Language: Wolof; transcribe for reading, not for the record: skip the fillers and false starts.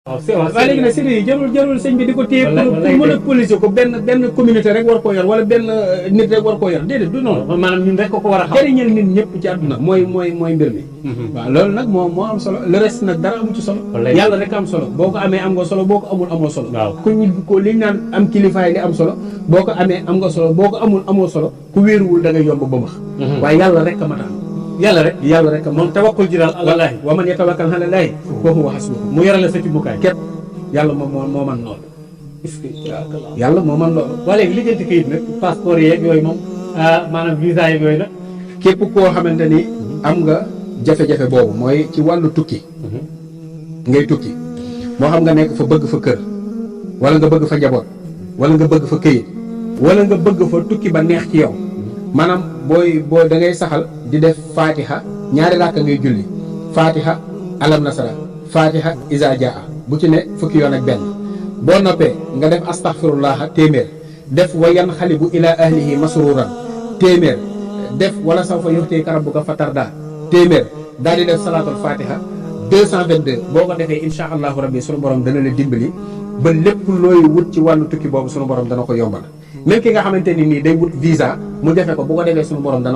waaw c'est vrai waaye léegi nag série yi jarul sëñ bi di ko téye pour monopoliser ko benn communauté rek war koo yor wala benn nit rek war koo yor déedéet du noonu. maanaam ñun rek ko war a xam. jëriñal nit ñëpp ci àdduna mooy mbir mi. waaw loolu nag moo am solo le reste nag dara amu ci solo. yàlla rek am solo boo ko amee am nga solo boo ko amul amoo solo. waaw ku li ñu naan am kilifaay li am solo boo ko amee am nga solo boo ko amul amoo solo ku wéeruwul da ngay yomb ba max. waaye yàlla rek a mataan. yàlla rek moom tawakkul ji daal alallaahi wa man yatawakkal ala llaahi fa huwa hasbuh mu yore la sa ci bukaay képp yàlla moo man loolu. yàlla moo man loolu. waa léegi lijjanti kayit nag passeport yeeg yooyu moom maanaam visa yeeg yooyu nag. képp koo xamante ni am nga jafe-jafe boobu mooy ci wàllu tukki. ngay tukki moo xam nga nekk fa bëgg fa kër wala nga bëgg fa njaboot wala nga bëgg fa këyit wala nga bëgg fa tukki ba neex ci yow maanaam booy da ngay saxal di def fatiha ñaari rakka ngay julli fatiha alam nasara fatiha isa jaa bu ci ne fukki yoon ak benn boo noppee nga def astaghfirullah téeméer def wa yan xalibu ila ahlihi masruran téeméer def wala sawfa yu'tika rabbuka fatarda téeméer daal di def salaatul fatiha 222 boo ko defee insha allahu rabbi sunu borom dana la dimbali ba lépp looy wut ci wàllu tukki boobu sunu borom dana ko yombal même ki nga xamante ni nii day wut visa mu defe ko bu ko defee sunu borom dana